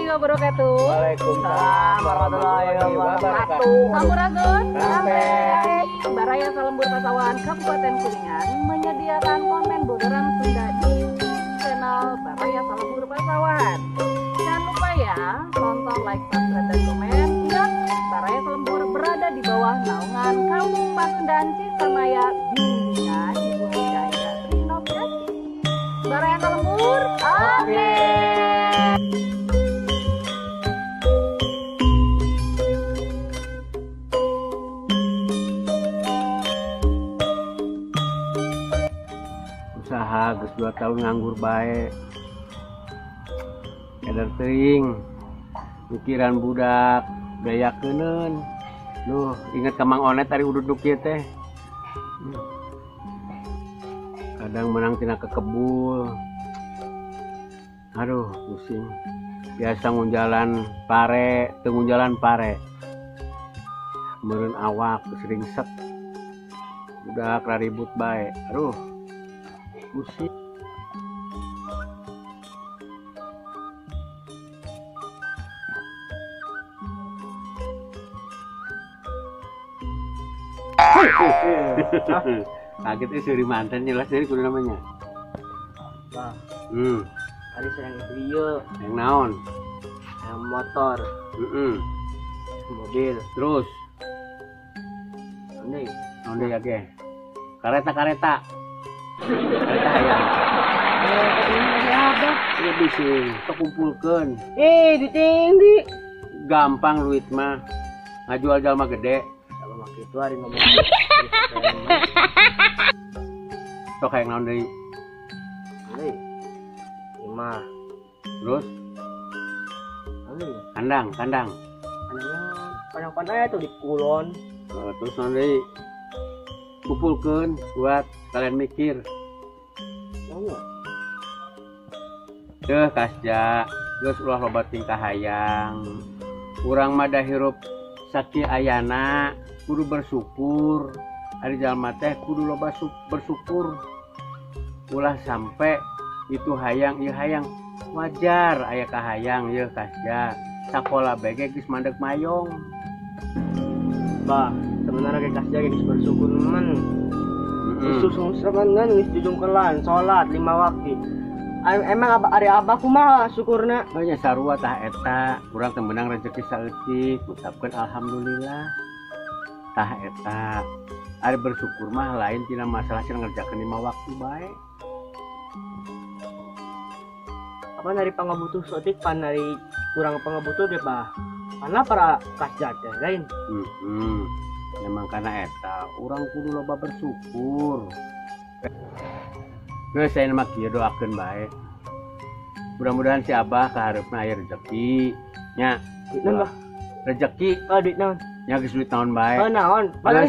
warahmatullahi wabarakatuh. Waalaikumsalam warahmatullahi wabarakatuh. Sampurasun. Sampai. Baraya Salembur Pasawahan Kabupaten Kuningan menyediakan konten bodoran Sunda di channel Baraya Salembur Pasawahan. Jangan lupa ya, tonton, like, subscribe, dan komen. Ingat, Baraya Salembur berada di bawah naungan Kampung Pasundan Cisamaya, bimbingan Ibu Hidayah Trinoviasi. Baraya Salembur, oke. Usaha geus 2 tahun nganggur bae. Keder teuing. Pikiran budak beakeun. Duh, inget ka Mang Onet ari udud nu kieu teh. Kadang menang tina kekebul. Aduh, pusing. Biasa ngunjalan pare, teu ngunjalan pare. Meureun awak sering sek. Budak raribut bae. Aduh. Pusing. Kaget suri mantan jelas dari kudu namanya. Bah. Tadi sedang itu ieu. Yang naon? Yang motor. Mobil. Terus. Ini. Naon deui ge? Kareta-kareta. Kareta hayang. Ini Ieu bisi kumpulkeun. Ditinggi. Gampang duit mah. Ngajual jalma gede. Kalau mah kitu ari ngomong. Sok hayang naon deui? Deui. Imah. Terus? Kandang, kandang. Kandang pandai tuh di kulon. Terus naon deui? Kumpulkeun buat kalian mikir. Oh. Deuh kasja, geus ulah loba tingkah hayang. Urang mah da hirup sakieu ayana, kudu bersyukur. Ari jalma teh kudu loba bersyukur. Ulah sampe itu hayang ieu hayang. Wajar aya kahayang ieu kasja. Sakola bae ge geus mandeg mayong. Bah, sebenarnya kayak kasja geus bersyukur men. Susung-susungan geus dijungkelan salat 5 waktu. Emang apa ari abah kumaha syukurna? Banyak sarua tah eta, urang teu meunang rezeki saeutik, ucapkeun alhamdulillah. Tah eta. Ari bersyukur mah lain tina masalah cenah ngerjakeun 5 waktu bae. Apa dari pangabutuh saeutik pan dari kurang pangabutuh ge bah. Karena para kasja teh lain. Memang karena eta urang kudu loba bersyukur. Geus saya mah kieu doakeun bae. Mudah-mudahan si Abah kahareupna aya rezeki nya. Duit naon, Bah? Rezeki. Oh, duit naon? Nya geus duit naon bae. Oh, naon? Padahal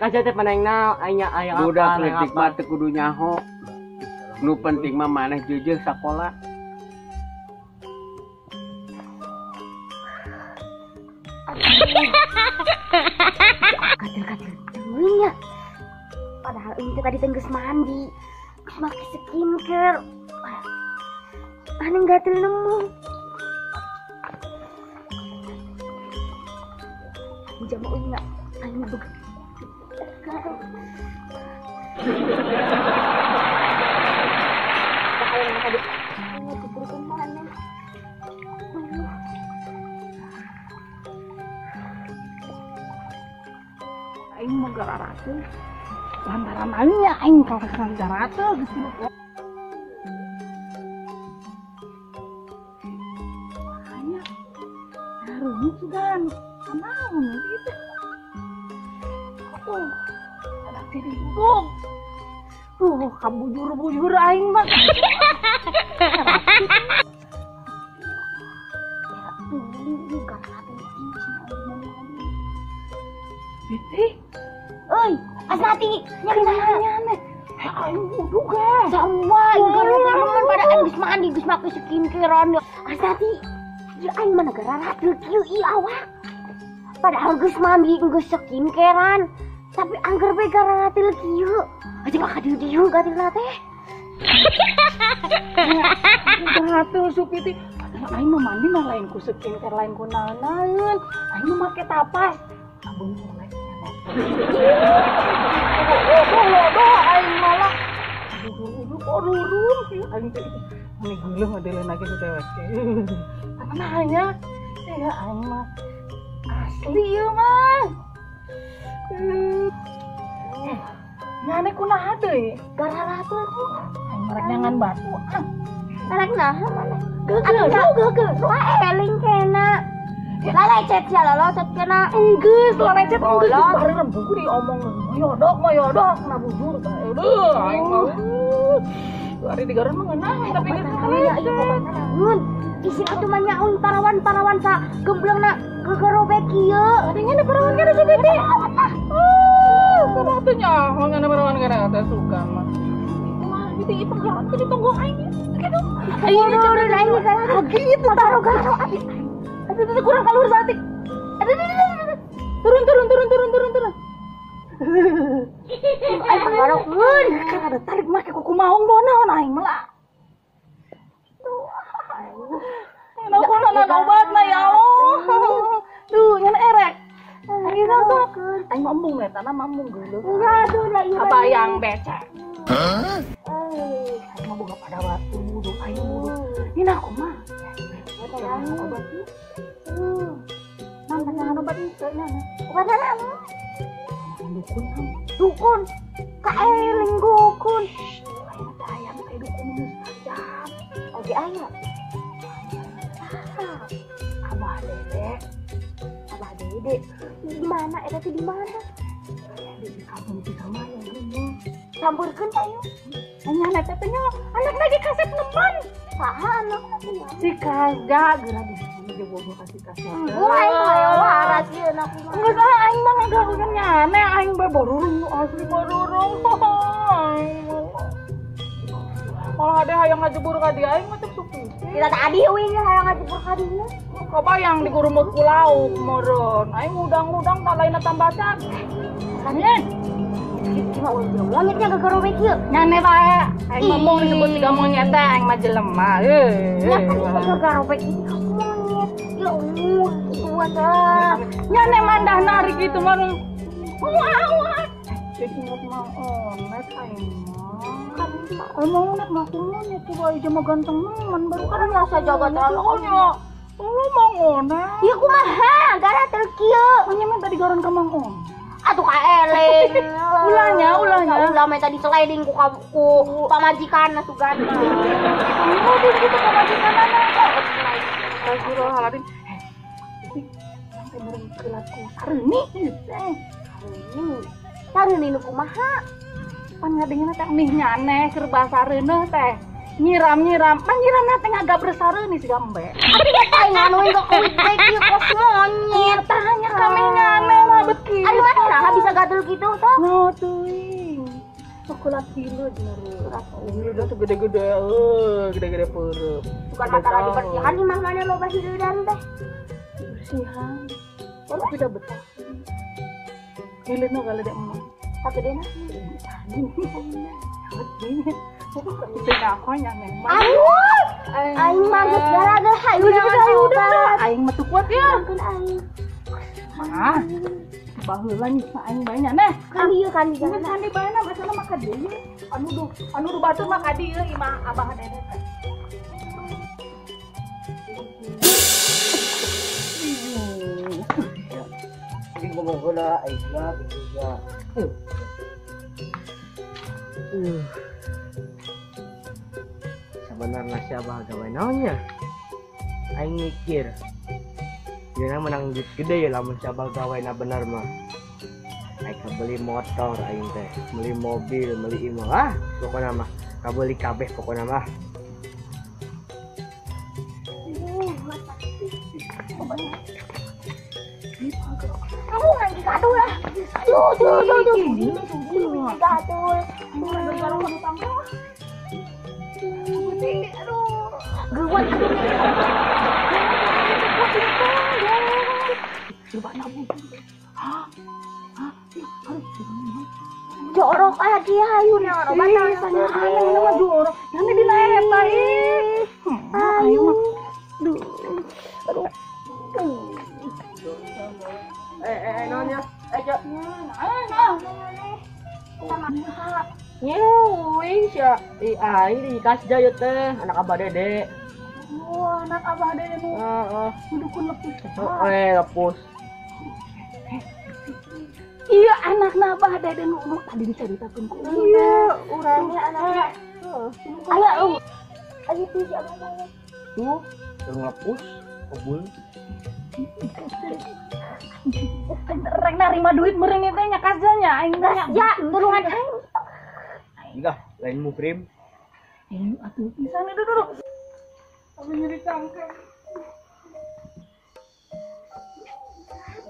kasja teh panang naon aya aya apa. Budak leutik mah teu kudu nyaho. Nu penting mah maneh jujur sakola. Katil-katil teuing nya. Padahal ini tadi teh geus mandi. Geus make skincare. Aneh gatel nemu. Jamu euy aing beg. Tadi kumpulkeun mana? Aing mah gararateun. Lantaran aing aing kalahkan gararateun geus kieu. Anya. Harunya sugan. Kunaon ieu teh? Oh, ada tiribung. Tuh, kabujur-bujur aing mah. Biti. Euy, Asnati, nyari naon? Aing budug ge. Sarua aing gararateun pada aing geus mandi geus make skincarean. Asnati, ieu aing mah gararateun kieu ieu awak. Padahal geus mandi geus skincarean, tapi angger bae gararateun kieu. Aja mah kadieu-dieu gatilna teh. Gatel Supiti. Aing mah mandi mah lain ku skincare lain ku naon-naon. Aing mah make tapas. Sabun mulai bodoh aing malah. Aduh, kok rurung sih aing teh. Meni geuleuh ngadeuleuh lagi ku dewek. Tanah nya. Ya aing mah asli ieu mah. Nyane kunaha deui? Gara tuh. Aing rek nyangan batu ah. Rek naha mana? Geugeuh. Wah, eling kena. Lalecet ya, lalecet kena. Enggeus, lalecet enggeus. Bari rembug diomong moyodok, moyodok, na bujur. Aduh, aing mah. Ari digaron mah ngeunah tapi geus lalecet. Mun, isin atuh mah nyaun parawan-parawan sa gemblengna gegerobek kieu. Adanya ada parawan kana sebete. Oh, kumaha teh nyaho ngana parawan kana teh suka mah. Kumaha gitu ieu penggaron teh ditunggu aing. Gitu. Ayo aing kana gitu taruh garo. Aduh, kurang kalur satik. Aduh, turun. Aing panggarokeun. Kan ada tarik make kuku maung bonaon aing mah lah. Aduh, aku obatna ya Allah. Duh, ngan erek. Aing sok. Aing mah embung eta na mah embung geuleuh. Aduh, lah ieu. Kabayang becek. Aing mah boga pada batu wudu, aing wudu. Ini aku mah. Obat Nang obat itu nya. Obat naon? Dukun. Dukun. Kaeling dukun. Aing teh hayang teh dukun geus tajam. Oge aya. Abah Dede. Abah Dede. Di mana eta teh di mana? Di kampung Cisamaya geuleuh. Sampeurkeun teh ieu. Nya eta teh nya anak lagi kasep neman. Saha anakna teh? Si Kasga geura di sini bogo ka si Kasga. Aing mah waras ieu na kumaha. Geus ah aing mah ngagarukan nyane aing bae borurung asli borurung. Aing malah ada hayang ngajebur ka dia aing mah cek supi. Kita tadi euy hayang ngajebur ka dieu. Kabayang digurumut ku lauk meureun. Aing ngudang-ngudang tak lainna tambah cak. Kanyen. Cuma ulah monyetnya gegerobek ieu. Nyane bae. Aing ngomong disebut siga monyet teh aing mah jelema. Heuh. Nya kan gegerobek ieu monyet. Ya Allah, kuat. Nyane mandah narik gitu mah. Wah, wah. Jadi ingat mang onet aing mah. Emang onet mah aku monyet coba aja mah ganteng man baru kan rasa jaga terlalu. Lu mang onet. Ya kumaha, gara teu kieu. Manya mah tadi garon ka mang onet. Atuh kaeleng. Ulahnya. Ulah mah tadi sliding ku pamajikan sugan. Kamu tuh gitu pamajikan anak. Astagfirullahaladzim. Sampai meureun keulat ku sareuni teh. Sareuni nu kumaha? Pan ngadengna teh mih nyaneh keur basa reuneuh teh. Nyiram-nyiram, pan nyiramna teh ngagabres sareuni siga embe. Aing nganuin kok kulit bae kieu kos monyet. Tanya kami nyaneh mah bet kieu. Ari mana nah bisa gatel gitu sok? No teuing. Coklat hileud meureun. Hileud segede-gede, gede-gede peureum. Bukan masalah dibersihan imah mana loba hileudan teh. Bersihan. Tapi udah betah. Hileudna galede emak. Sagedena. Aing mah geus gara-gara hayu udah aing mah teu kuat ya. Mah. Baheula nyiksa aing bae nya neh. Kan ieu kan di jalan. Kan di bae na basana mah ka dieu. Anu du batur mah ka dieu imah Abah Dede teh. Ini ngomong heula aing mah ya. Sebenarnya siapa gawe naonnya? Aing mikir. Dia menang duit gede ya lamun siapa gawe na bener mah. Aing beli motor aing teh, beli mobil, beli imah. Ah, pokoknya mah kabeli kabeh pokoknya mah. Kamu nganti gatul lah. Tuh. Gatul. Aduh. Geuwat atuh. Hah? Jorok ah dia hayu naon obat naon mah jorok. Ngan dina eta ih. Ayu. Duh. Sa, aing di Kasja ieu teh, anak Abah Dede. Oh, anak Abah Dede nu. Heeh. Dukun lepus. Lepus. Iya, anakna Abah Dede nu tadi dicaritakeun ku urang. Iya, urangnya anaknya. Heeh. Aya ayo tuh si Abah Dede. Tuh, lepus, kebul. Rek narima duit meureun teh nya Kasjanya aing teh. Ya, tulungan aing. Enggak, lain mukrim. Atuh pisan duduk. Aku nyeri cangkeng.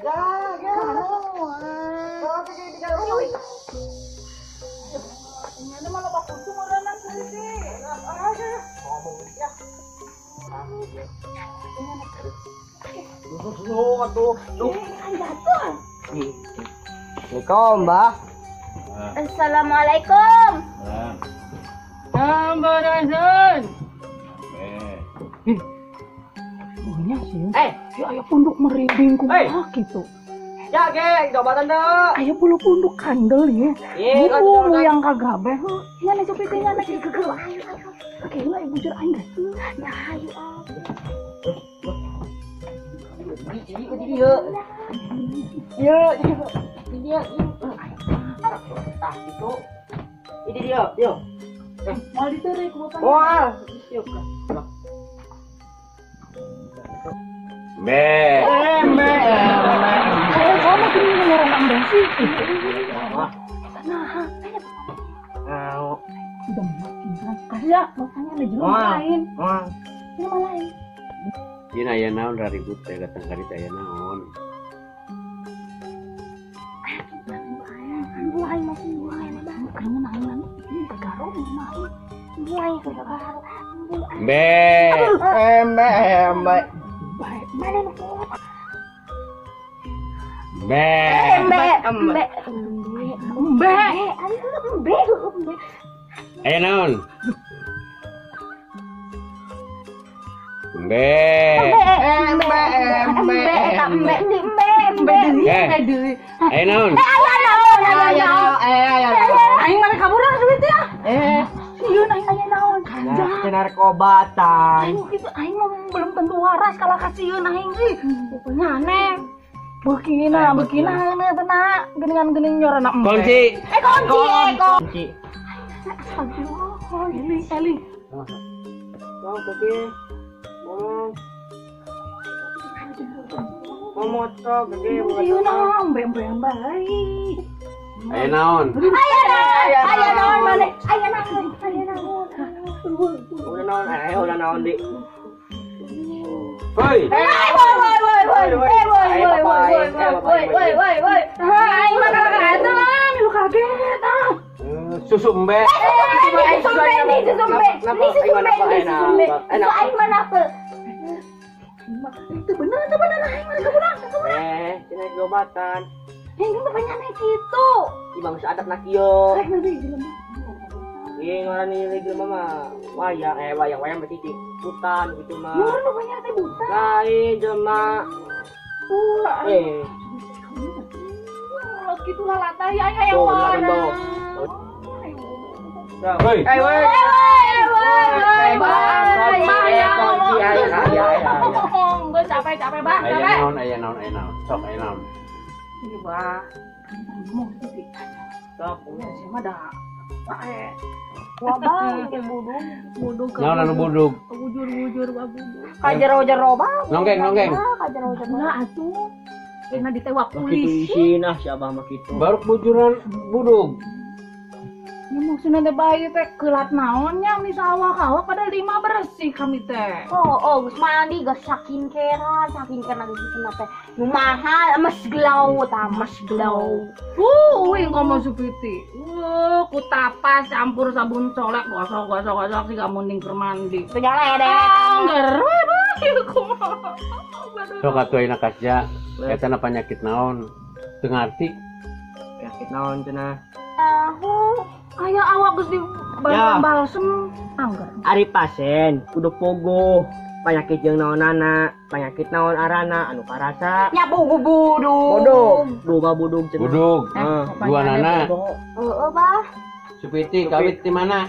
Ya, ya. Ini mah loba kutu meureunna sih. Ya. Tuh, tuh. Assalamualaikum, Mbah. Assalamualaikum. Sampurasun. Punya sih. Ya aya punduk merinding kumaha kitu. Ya ge, obatan teu. Aya bulu punduk kandel ye. Ieu yang kagabeh. Nya nih supiti nya nih geugeuh. Ayo ayo. Oke lah ibu jur aing geus. Ya ayo. Ini ieu. Ieu, ieu. Tah itu. Ini dia, yo. Mau diterik ku bapaknya. Wah, Be. Be. Kamu kini ngorong ambil sih. Nah, udah meyakinkan. Kasih bapaknya ada jelema lain. Jelema lain. Ini aya naon raribut teh datang ka ditu aya naon. Aing masih aing mah. Kamu naon? Ini kagaro naon? Aing kagaro. Be. Embe, embe. Mana nu? Be. Embe, embe. Embe. Embe, embe. Aya naon? Embe. Embe, embe, embe, embe, embe. Aya naon? Aya naon, aya naon. Aing mana kabur ah duit ya? Sieun aing aya naon. Nah, narkobatan. Aing kitu aing mah belum tentu waras kalau kasieun aing euy. Pokoknya aneh. Bekina, bekina heuneut teh na. Geuningan-geuning nyorana embe. Kunci. Kunci, kunci. Astagfirullah, eling, eling. Mau gede. Mau. Mau motor gede. Sieun ah, embe-embean bae. Aya naon? Aya naon? Aya naon maneh? Aya naon? Aya naon? Udah naon? Udah naon, Di. Hoi. Woi woi woi woi woi woi woi woi woi woi woi. Aing mah kakak eta lah, milu kaget ah. Susu embe. Susu embe nih, susu embe. Ini susu embe, ini susu embe. Susu aing mah napa? Itu bener aing mah kaburang, kaburang. Cenah diobatan. Ini bapaknya naik gitu. Ih, bangsa adab nak ieu. Rek nanti jelema. Ih, ngaran ieu jelema mah wayang, wayang berarti di hutan gitu mah. Ngaran bapaknya teh buta. Lain jelema. Wah. Lo kitu lalata ya aya yang mana. Hoi. Eh, woi. Gue capek-capek bah, capek. Aya naon, aya naon. Sok aya naon. Ini bah, ngomong gitu. Sok, siapa dah? Bae. Wah, bah, bikin budug. Budug. Naon anu budug? Bujur-bujur bah budug. Kajero-jero bah. Nongkeng, nongkeng. Kajero-jero. Nah, atuh. Kena ditewak polisi. Kitu isin ah si abah mah kitu. Baru bujuran budug. Ya maksudnya teh bae teh kelat naonnya di sawah kawah padahal lima bersih kami teh. Oh, geus mandi geus sakinkeran, sakinkeran geus kitu teh. Nu mahal emas glow tah, emas glow. Uing komo supiti. Ku tapas campur sabun colek gosok-gosok siga munding keur mandi. Teu nyala ya deh. Angger we bae kumaha. Sok atuh ayeuna Kasja, eta na penyakit naon? Teu ngarti. Penyakit naon cenah? Aya awak geus di balsem angger. Ari pasien kudu pogo penyakit jeung naonana, penyakit naon arana anu karasa. Nya bugu budug. Bodog, duga budug cenah. Budug. Heeh. Dua nana. Heeh, Bah. Supiti kawit di mana?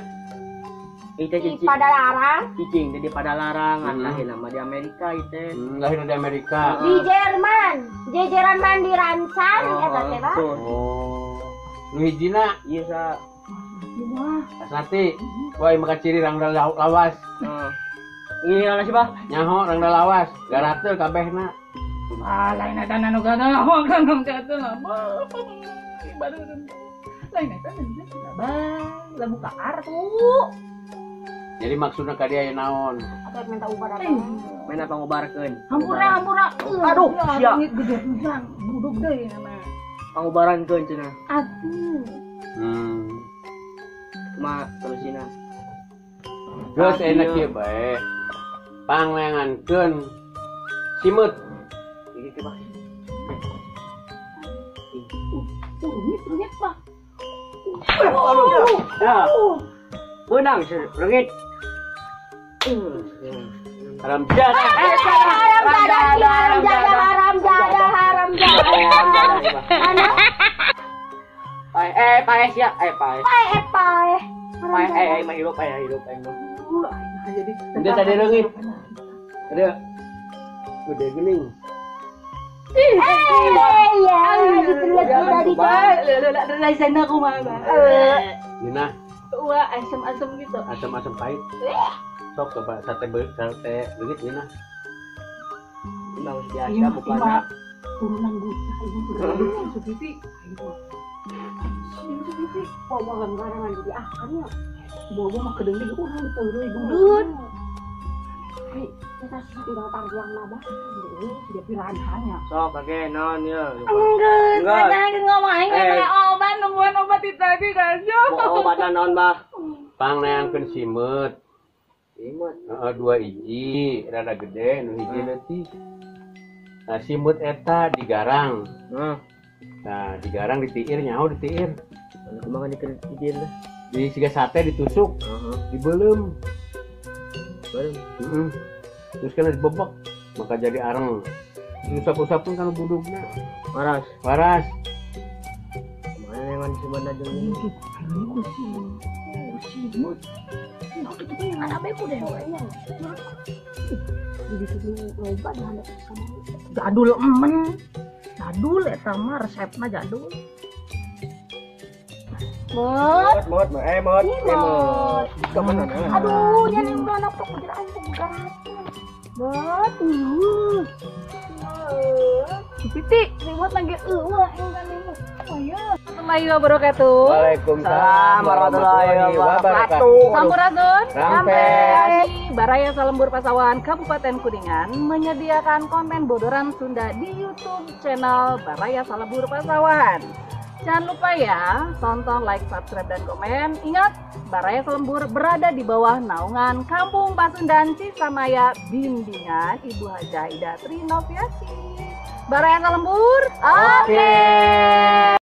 Itu Di cicing. Padalarang, Cicing di Padalarang, lahir nama di Amerika itu. Lahir di Amerika. Di Jerman, jejeran mandi rancang eta teh, Bah. Oh. Nu hijina Iya sa. Wah, Asnati. Wah, makan ciri rangda lawas. Heeh. Ini sih, Bah? Nyaho rangda lawas, garateul kabehna. Ah, lain eta anu kana kang teh lah. Baru lain eta Bah, lah buka kartu. Jadi maksudnya ka dia naon? Atau minta ubar apa? Main apa ngobarkeun? Hampura, hampura. Aduh, sia. Gede pisan, buduk deui nama. Pangobarankeun cenah. Atuh. Cuma terusina. Geus enak ieu bae. Panglengankeun simeut. Iki teh, Bah. Rumit, rumit, Pak. Aduh. Ya. Benang rengit. Haram jadah. Haram jadah, haram jadah, haram jadah, haram jadah. Mana? Pae, pae sia, pae. Pae, pae. Pae, mah hirup, pae hirup aing mah. Jadi Udah tadi reungit. Ada. Gede geuning. Ya, ditelet tadi kan. Rasana kumaha, Bah? Gina, Wah, asem-asem gitu. asem-asem pahit. Sok coba sate sate begitu Gina. Emang biasa bukan turunan buta ini turunan Sugiti. Sugiti, bawa garangan jadi ah kan ya. Bawa mah kedeung deui urang diteureuy gudut. Kita tinggal tangguang nabah. Sudah piranhanya. Sok kake naon ya. Enggak, jangan ngomong aing mah obat nungguan obat itu tadi kan. Mau obatan naon, Bah? Pangneangkeun simeut. Simeut. Heeh, 2 hiji, rada gede, nu hiji leutik. Nah, simeut eta digarang. Heeh. Nah, digarang ditiir nyaho ditiir. Kumaha ditiir teh? Di siga sate ditusuk, heeh, dibeuleum. Beuleum. Heeh. Terus kena dibebek, maka jadi areng. Diusap-usapkeun kana budugna. Waras. Waras. Mana yang sebenarnya jeung ini? Kusimut. Nah, itu tuh yang ada beku deh. Jadul emen. Jadul eta mah resepna jadul. Mot, mot, mot, mot. Aduh, jangan mana kok kejar aing garasi. Mot. Piti, remote lagi eueuh aing kan remote. Oh iya. Warahmatullahi wabarakatuh. Waalaikumsalam warahmatullahi wabarakatuh. Sampurasun. Rampes. Baraya Salembur Pasawahan Kabupaten Kuningan menyediakan konten bodoran Sunda di YouTube channel Baraya Salembur Pasawahan. Jangan lupa ya, tonton, like, subscribe, dan komen. Ingat, Baraya Salembur berada di bawah naungan Kampung Pasundan Cisamaya, bimbingan Ibu Hajah Ida Trinoviasi. Baraya Salembur, oke.